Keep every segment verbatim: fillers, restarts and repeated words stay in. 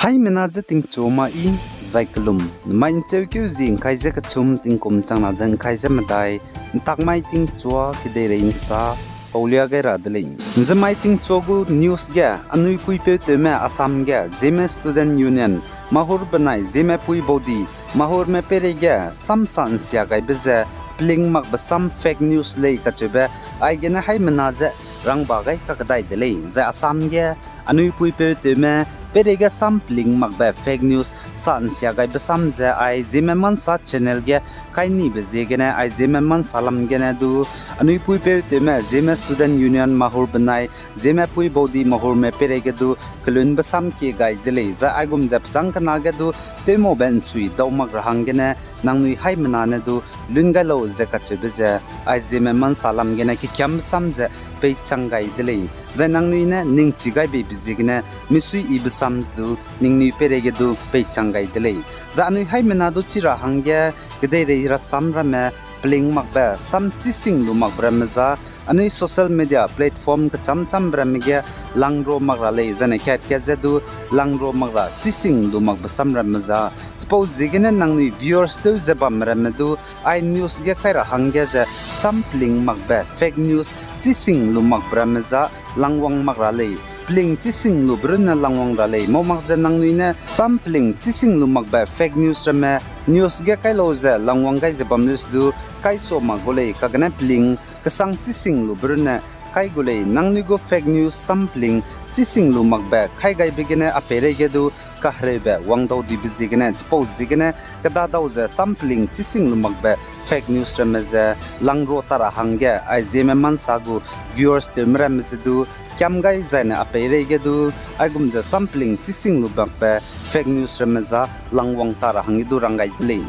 Haimena je tingchu ma i, zai kelum, mai ’ncheukeu zi ’ngkai ze kechum tingkum changna ze ’ngkai ze medai, ’ntak mai tingchua kedeirei ’nsa, paulia gai ra de lei. ’Nzemai tingchua gu news ge, anui puipeutewme Assam ge, Zeme Student Union, Mahur benai Zeme pui baudi, Mahurme peireige samsa ’nsia gaibe ze, peling makbe sam fake news lei kacheube, aigene haimena ze rangba gai kakdai de lei, zai Assam ge, anui puipeutewme, peireige sam peling makbe fake news sa ’nsia gaibe sam ze ai Zeme Mansa channel ge kainibe ziegene ai Zeme Mansa lam gene du, anui puipeutewme Zeme Student Union Mahur benai, Zeme pui baudi Mahurme peireige du, kelunbe sam kie gai de lei, zai aigum ze pechâng kena ge du, tewmaube ’nchui dau mak ra hanggene, nangnui haimena ne du, lun gai lau ze kacheube ze, ai Zeme Mansa lam gene kekiambe sam ze peichang gai de lei. Zai nangnui ne ningchi gai beibe ziegene, misui yibe sam ze du, ningnui peireige du peichang gai de lei. Zai anui haimena du chi ra hangge, kedeirei rasam ramme, peling makbe, sam chising lu makbe ramme za, anui social media platform kecham chambe ramme ge, langro mak ra lei, zane kat kat ze du, langro mak ra, chising lu makbe sam ramme za. Chipau ziegene nangnui viewers tew ze bamme ramme du, ai news ge kai ra hangge ze, sam peling makbe, fake news, chising lu makbe ramme za, langwang mak ra lei. Peling chising lube runne langwang ra lei. Mau mak ze nangnui ne sam peling chising lu makbe fake news ramme, news ge kai lau ze langwang gai ze bam leu se du, kai sa mak gu lei, kagene peling kesang chising lube runne kai gu lei. Nangnui gu fake news sam peling chising lu makbe kai gaibe gene a peireige du, kahereube wangdau dibe ziegene, chipau ziegene, kedadau ze sam peling chising lu makbe fake news ramme ze, langro ta ra hangge, ai Zeme Mansa gu viewers tewme ramme ze du, kiam gai zaine a peireige du, aigum ze sam peling chising lu makbe fake news ramme za, langwang ta ra hangge du rang gai de lei.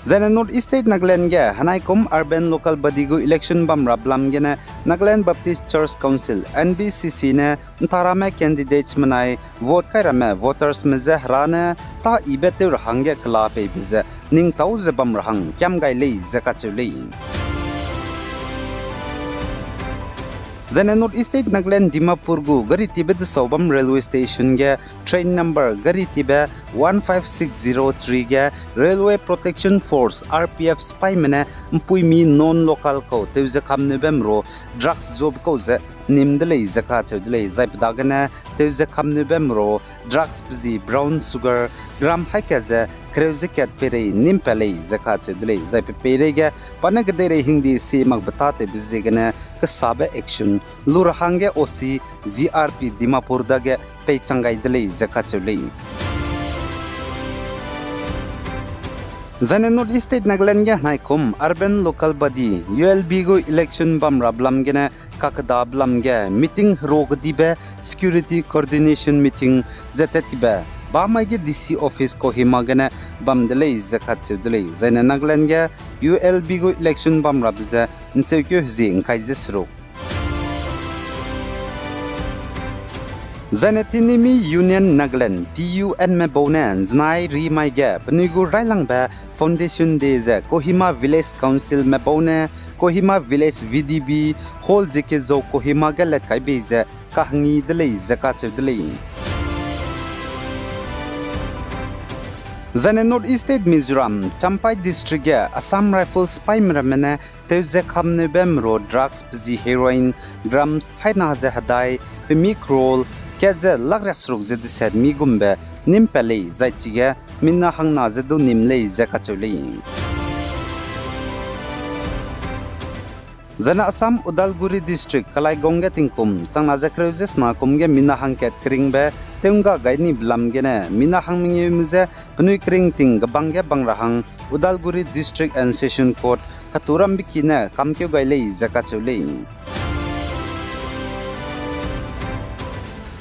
Zaine North East State Nagaland ge, henaikum urban local body gu election bam rabe lam gene, Nagaland Baptist Church Council, N B C C ne, ’ntarame candidates menai, vote kai ramme votersme je hera ne, ta ibe tew ra hangge kela peibe ze, ningtau ze bam ra hang kiam gai lei ze kacheu lei. Zaine North East State Nagaland Dimapur gu gari tibe desau bam railway station ge train number gari tibe one five six zero three ge Railway Protection Force, R P F sipaime ne ’mpuimi non-local kau tewze kamneube mro drugs job kau ze nim de lei ze kacheu de lei, zai pe dagene tewze kamneube mro drugs pezi brown sugar gram haika ze kereu ze kat peirei nim pa lei ze kacheu de lei, zai pe peireige pa ne kedeirei hingdi si makbe tâtewbe ziegene kesabe action lu ra hangge O C, G R P Dimapur dage peichang gai de lei ze kacheu lei. Zaine North East State Nagaland ge henaikum urban local body, U L B gu election bam rabe lam gene kakedabe lam ge meeting hero kedibe security coordination meeting ze tat tibe bamai ge D C office Kohima gene bam de lei ze kacheu de lei. Zaine Nagaland ge U L B gu election bam rabe ze ’ncheukeu hezie ’ngkai ze seruk. Zaine Tinimi Union Nagaland, T U N me bau ne ’nzenai rimai ge penui gu railangbe Foundation Day ze Kohima Village Council me bau ne Kohima Village V D B Hall ze kezau Kohima ge lat kai bei ze kahangi de lei ze kacheu de lei. Zaine North East State Mizoram, Champhai District ge Assam Rifles sipaime ramme ne tewze kamneube mro drugs pezi heroin grams haina ze hedai, pemi crore, kat ze lak riak seruk ze deset mi gumbe nim pa lei zai chige mina hangna ze du nim lei ze kacheu lei. Zaine Assam Udalguri District, Kalaigong ge tingkum changna ze kereu ze sena kum ge mina hangkat keringbe tew'ngga gai nibe lam gene mina hang mengeume je penui kering ting kebang ge bang ra hang Udalguri District and Session Court heturambe ki ne kamkeu gai lei ze kacheu lei.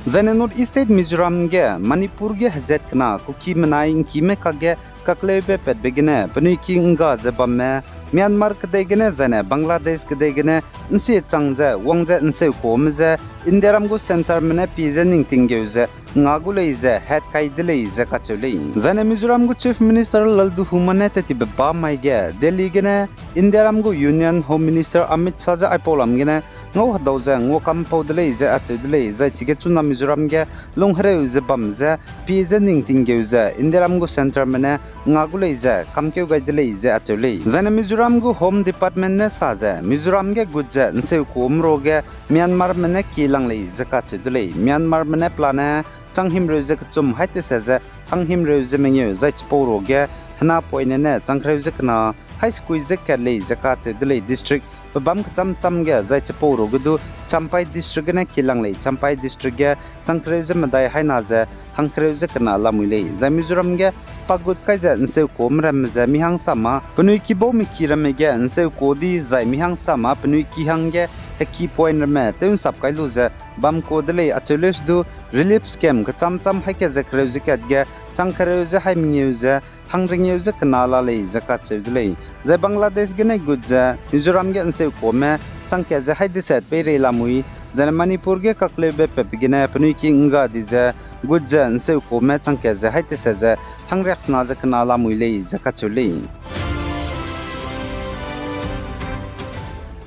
Zaine North East State Mizoram ge Manipur ge hezat kena Kuki menai ’ngkime kakge kakleube patbe gene penui ki ’ngga ze bamme Myanmar kedei gene zaine Bangladesh kedei gene ’nsie chang ze wang ze ’nseu kame ze Indiaram gu centreme ne pie ze ningting geu ze nga gu lei ze hat kai de lei ze kacheu lei. Zaine Mizoram gu Chief Minister Lalduhoma ne tettibe bam mai ge Delhi gene Indiaram gu Union Home Minister Amit Shah ze aipau lam gene ngau hedau ze nguakampau de lei ze acheu de lei, zai chige chuna Mizoram ge lunghereu ze bam ze pie ze ningting geu ze Indiaram gu centreme ne nga gu lei ze kamkeu gai de lei ze acheu lei. Zaine Mizoram gu Home Department ne sa ze Mizoram ge gut ze ’nseukuame ruage Myanmarme ne kie lang lei ze kacheu de lei. Myanmarme ne pelane chang himreu ze kechum hai tese ze hang himreu ze mengeu zai chipau ruage henapoine ne chang kereu ze kena hai sekui ze kat lei ze kacheu de lei. District pebâm kechâm châm ge zai chipau ruage du Champhai District gene kie lang lei. Champhai District ge chang kereu ze medai haina ze hang kereu ze kena lamui lei. Zai Mizoram ge pagut kai ze ’nseukuame ramme ze mi hangsa ma penui ki bau meki ramme ge ’nseuku di zai mi hangsa ma penui ki hangge heki point ramme tew ’nsap kai lu ze bam ku de lei acheu leuse du relief camp kechâm châm haika ze kereu ze kat ge chang kereu ze hai mengeu ze hang rengeu ze kena la lei ze kacheu de lei. Zai Bangladesh gene gut ze Mizoram ge ’nseukuame chang kat ze hai deset peirei lamui, zaine Manipur ge kakleube pep gene penui ki ’ngga di ze gut ze ’nseukuame chang kat ze hai tese ze hangriaksena ze kena lamui lei ze kacheu lei.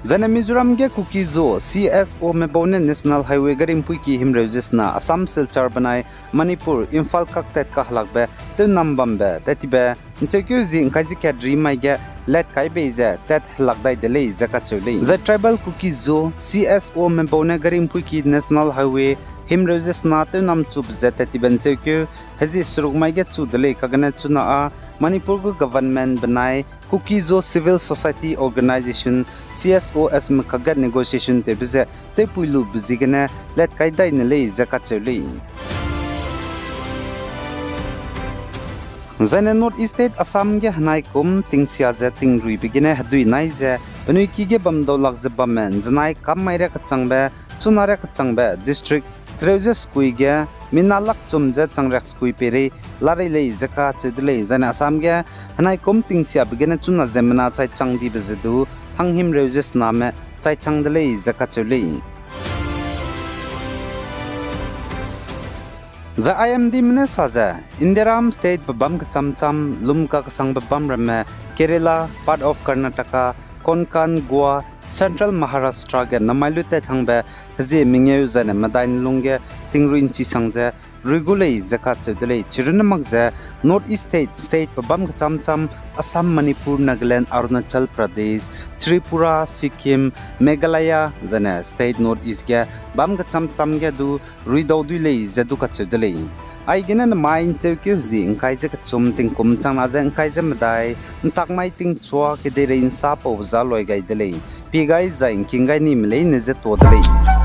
Zaine Mizoram ge Kuki-Zo, C S Ome bau ne National Highway gari ’mpuiki himreu ze sena Assam Silchar benai Manipur, Imphal kaktat kahelakbe tewnam bambe tattibe ’ncheukeu zi ’ngkai ze kat ri mai ge lat kai bei ze tat helak dai de lei ze kacheu lei. Zai Tribal Kuki-Zo, C S Ome bau ne gari ’mpuiki National Highway himreu ze sena tewnam chube ze tattibe ’ncheukeu hezie seruk mai ge chu de lei kagene chuna â Manipur gu government benai Kuki-Zo Civil Society Organization, C S Os me kagat negotiation tewbe ze tewpui lube ziegene lat kai dai ne lei ze kacheu lei. Zaine North East State Assam ge henaikum tingsia ze tingruibe gene hedui nai ze penui ki ge bamdau lak ze bamme ’nzenai kam mai riak kechangbe, chuna riak kechangbe district kereu ze sekui ge mina lak chum ze chang riak sekui peirei larei lei ze kacheu de lei. Zaine Assam ge henaikum tingsiabe gene chuna ziemmena chai chang dibe ze du hang himreu ze sename chai chang de lei ze kacheu lei. Zai I M Dme ne sa ze, Indiaram state pebâm kechâm châm, lum kakesangbe bam ramme, Kerala, part of Karnataka, Konkan, Goa, Central Maharashtra ge namai lu tat hangbe hezie mengeu zaine medai ne lungge tingrui ’nchisang ze rui gu lei ze kacheu de lei. Chirunne mak ze North East state, state pebâm kechâm châm, Assam, Manipur, Nagaland, Arunachal Pradesh, Tripura, Sikkim, Meghalaya, zaine state North East ge bam kechâm châm ge du ruidau dui lei ze du kacheu de lei. Aigene namai ’ncheukeu zi ’ngkai ze kechum tingkum changna ze ’ngkai ze medai, ’ntak mai tingchua kedeirei ’nsa pau za loi gai de lei. Pie gai zai ’ngking gai nime leine ze tuâ de lei.